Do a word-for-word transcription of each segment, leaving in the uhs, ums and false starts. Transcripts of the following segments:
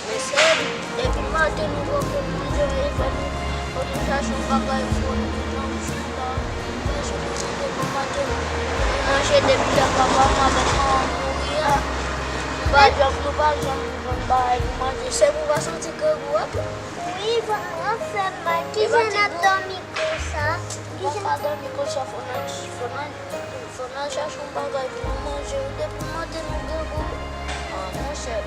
Mesye, depi maten nou poko manje, e fò nou, fò nou chache yon bagay pou nou nan jounen an. Mesye, depi maten nou manje, depi lè papa m avèk manman m mouri a, nou pa janm, nou pa janm jwenn bagay pou manje. Se pou w pa santi grangou a tou? Wi, vrèman fè m mal. Kijan n ap dòmi konsa? Kijan n ap dòmi konsa? Fò n al, fò n al, fò n al chache yon bagay pou nou manje. Depi maten nou grangou. Ah, monchè.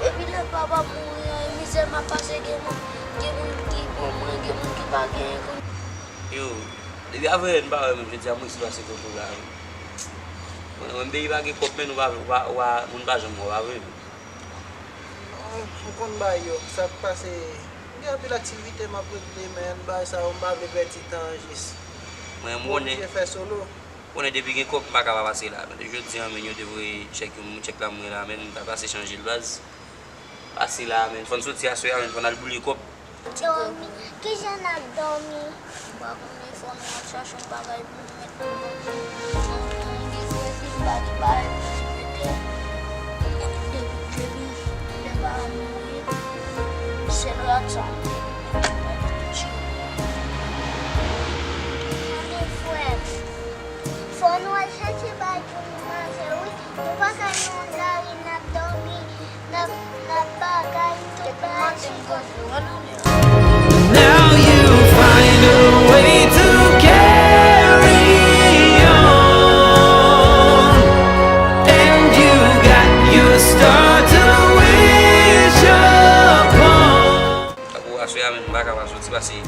Depi lè papa m mouri an, e mizè m ap pase, gen moun, gen moun ki bon mwen, gen moun ki pa genyen kounye a. Yo, depi avanyè m pa wè menm, jodi a m resi pase kote w la wi. Mwen, mwen, peyi pa gen kòb, men nou pa, ou pa, ou pa, moun pa janm wè w, pa vre menm? Bon, m konn bagay yo, sa k pase, gen anpil aktivite m ap regle, men bagay sa yo m pa vle pèdi tan an jis. Mwen, m konnen. Oblije fè solo. Konnen depi gen kòb m pa ka pa pase la. Men jodi a, men yo te voye chèk yo, chèk la m wè la, men m pa pase chanje l baz. Pase la, men fò n soti aswè a, men fò n al boule kòb. Dòmi, kijan n ap dòmi? M pa konnen, fò nou al chache yon bagay pou nou mete nan manje. Mwen, mwen gen frè fi m pa gen bagay pou nou mete. Depi, depi lè pa mouri, sèl rad sa m te gen, mwen te tou tire. Tande frè m. Fò nou al chache bagay pou nou manje, wi. Nou pa ka nan lari, n ap dòmi, n ap, n ap bagay, tout bagay sou kò nou. Now you find a way to carry on, and you got your star to wish upon. Apre aswè a menm, m pa ka pa soti pase,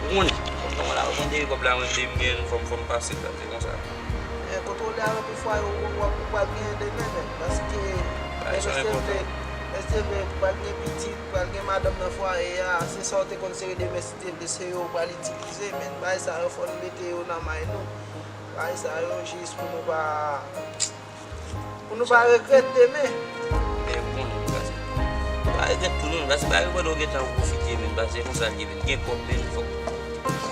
ou konnen, kòm nan mwen la, mwen depi kòb la, mwen depi m gen, fò m, fò m pase l, se konsa. Eh, kontwole avèk yon fwaye ou, ou, ou pral genyen demen menm, paske, men si Dye vle, men si Dye vle, pral gen pitit, pral gen madanm nan fwaye a, se sa w te konn sere demen si Dye vle, se yo ou pral itilize, men bagay sa yo fò n mete yo nan may nou. Bagay sa yo jis pou nou pa, pou nou pa regrèt demen. Men bon, nou pase. Pa regrèt pou nou, pase pa regrèt ou gentan pwofite, men pase konsa l ye, men gen kòb, men fòk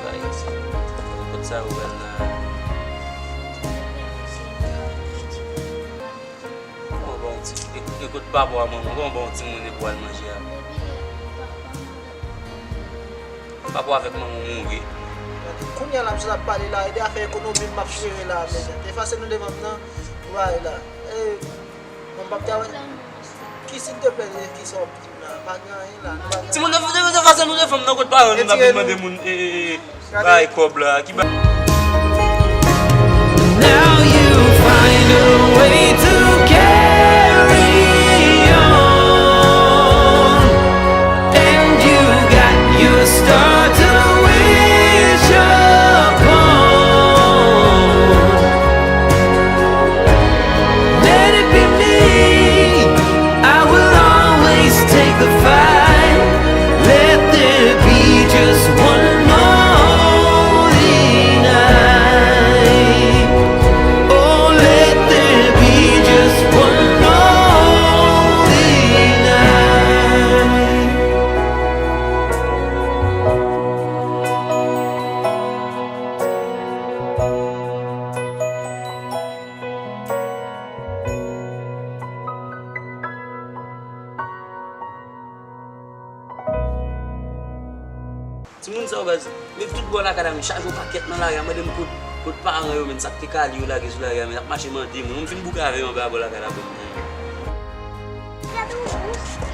sa resi. Kot sa yo pral la? Bon, bon, ti, e, e kot papa w a manman w, bon, bon, timoun e pou al manje a. Papa w avèk manman w mouri. Kounye a la, misye t ap pale la, e de afè ekonomi m ap jere la, men efase nou devan m nan, ou pa la. E, bon, m p ap travay. Ki silteplè, ki sa w ap di m la? Pa gen anyen la. Nou pa gen. Timoun, de, de, de fason nou defann nan kot paran nou, n ap vin mande moun, e, e, e, bay kòb la, ki ba. Now you find a way to carry on, and you got your star to wish upon. Let it be me. I will always take the fight. Let there be just one more holy night. Oh, let there be just one holy night. Timoun sa yo baz, men tout bò lakay la, men chaje yon pakèt nan lari a, mande m kot, kot paran yo, men sa k te kale yo lage sou lari a, men ap mache mande moun. M fin bouke avè yo anba bò lakay la, bon.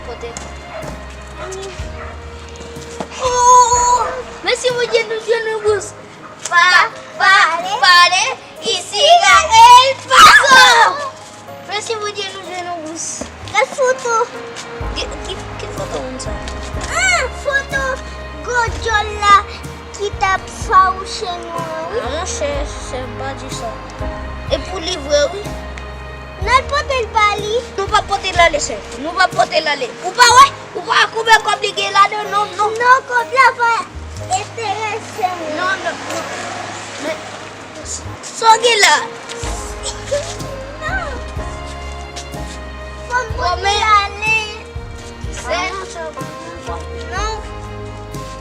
Kote? Oh! Mèsi Bondye, nou jwenn yon bous. Pa, pa, pale, isi la El Paso! Mèsi Bondye, nou jwenn yon bous. Gad foto. Ki, ki, ki foto moun sa? Ah, foto gwo djòl la ki t ap fawouche nou an, wi. Ah, monchè, sè, pa di sa. E pou li vre, wi. N al pote l ba li. Nou p ap pote l ale, sè. Nou p ap pote l ale. Ou pa wè? Ou pa wè konbyen kòb li gen ladan? Non, non. Non, kòb la pa enterese mwen. Non, non, non. Men, sa w gen la? Non. Fò m pote l ale. Sè? Non.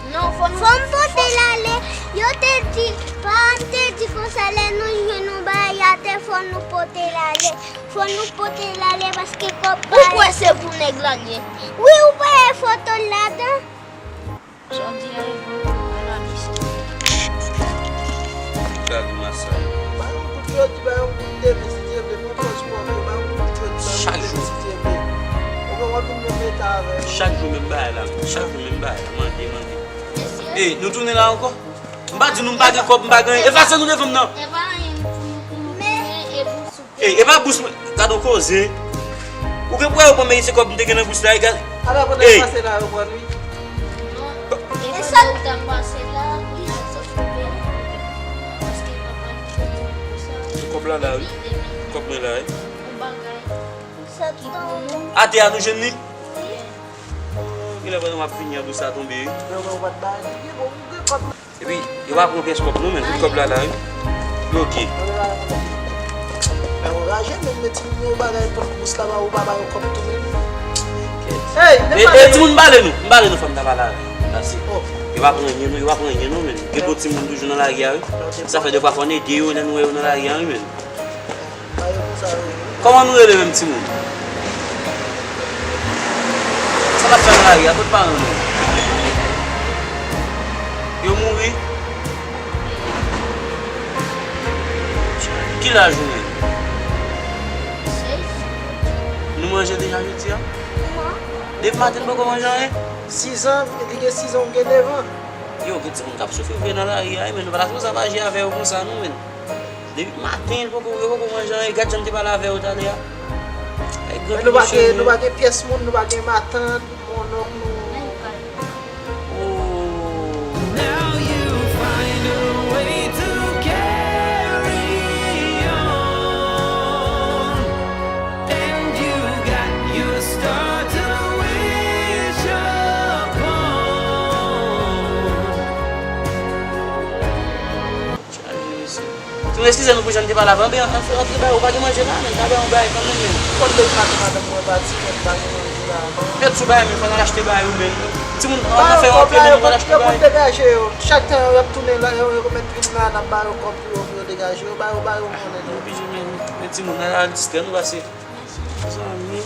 Non, fò nou. Fò m pote l ale. Yo te di, paran m te di konsa, lè nou jwenn yon bagay atè, fò Fò nou pote l ale. Fò nou pote l ale paske kòb pa. Ou kwè se pou nèg la l ye? Wi, ou pa wè foto l ladan? Sa w di a e vre, analiz. Gad masay. Ba yon kout jodi, ba yon kout demen, si Dye vle, pran pòz pwòp yo, ba yon kout jodi, ba yon kout demen, si Dye vle. Ou gen wòl pou nou mete avè yo. Chak jou menm bagay la, chak jou menm bagay la, mande, mande. Ey, nou tounen la ankò? M pa di nou m pa gen kòb, m pa gen anyen. Efase nou devan m nan. E pa anyen pou nou, pou nou tounen e pou sou Ey, e pa bous mwen. Gad on koze. Ou gen pou wè yo pran men se kòb m te gen nan bous la, e gad. Ala pandan yo pase la, yo pran wi. Non, e pandan yo t ap pase la, pou y al sot sou peyi. Paske papa nou te di konsa. Kòb la la, wi. Kòb mwen la, wi. Yon bagay ki pou nou. Atè a nou jwenn li? Wi. Oh, genlè pandan m ap vini an, bous la tonbe, wi. Epi, yo pa pran pyès kòb nou, men tout kòb la la, wi. Bloke. Anraje, men, men timoun yo bagay, pran bous la ba ou, pa ba yo kòb tou, men. Hey, e, e, timoun, m pale nou, m pale nou, fò m ta pale avè nou. Pase yo pa pran anyen nou, yo pa pran anyen nou, men. Gen bon timoun toujou nan lari a, wi. Sa fè defwa fò n ede yo, lè nou wè yo nan lari a, wi, men. Kòman nou rele menm timoun? Sa n ap fè nan lari a, kot paran nou? Yo mouri? Ki laj ou menm? Nou manje deja jodi a? Depi maten n poko manje anyen? Sizan, li gen sizan, ou gen nevan. Yo, gen timoun k ap soufri vre nan lari a, wi, men nou pa ta sipoze ap aji avè yo konsa, non, men. Depi maten, yo poko, yo poko manje anyen. Gad jan m te pale avè yo talè a. Ay, granpil mesye, nou pa gen pyès moun, nou pa gen matant, mononk nou. Oh. Now you find a way to carry on. And you got your star to wish upon. Chaje mesye. Si nou eskize nou pou jan n te pale avè, anben, ann fè rantre ba yo, ou pa gen manje la, men, ta ba yo yon bagay kanmenm, men. Konn depi maten madanm mwen pati, men, m pa gen manje la, non. Mèt sou bagay, men, fò n al achte ba yo, men. Timoun, ann fè rantre, men, nou pral achte ba yo. Degaje yo. Chak tan y ap tounen la, yo, yo met vin la, n ap ba yo kòb pou yo, pou yo degaje yo, ba yo, ba yo, konnen. Yo oblije, men, men timoun, al, al distrè nou, pase. Mezanmi.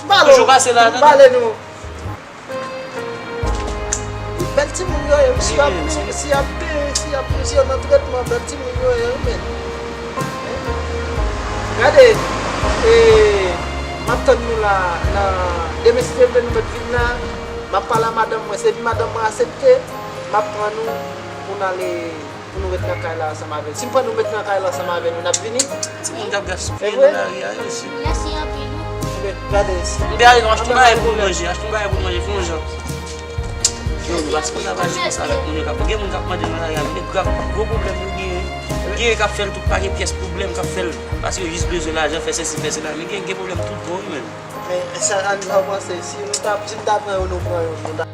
Toujou pase la, tande. Bèl timoun yo ye, wi, si y ap, si y ap, si y ap, si yo nan tretman, bèl timoun yo ye, wi, men. Gade, e, m ap tann nou la, nan, demen, si Dye vle, nou mèt vin la. M ap pale a madanm mwen, si madanm mwen aksepte, m ap pran nou pou n ale. Pou nou ret nan kay la ansanm avè l. Si m pran nou met nan kay la ansanm avè nou, n ap vini. Timoun k ap gaspiye nan lari a, wi, mesye. Mèsi anpil, wi. Ebyen, gade, si m te ale, nou achte yon bagay pou nou manje, achte yon bagay pou nou manje, fè yon jan. Yo, nou pa sipoze ap aji konsa avèk moun yo k ap, gen moun k ap mande nan lari a, men gen grav gwo pwoblèm yo genyen. Gen k ap fè l tout, pa gen pyès pwoblèm k ap fè l, paske yo jis bezwen lajan, fè sesi, fè sela, men gen, gen pwoblèm tout bò, wi, men. Men sa, sa nou pa panse, si nou ta, si nou ta pran yo, nou pran yo, nou ta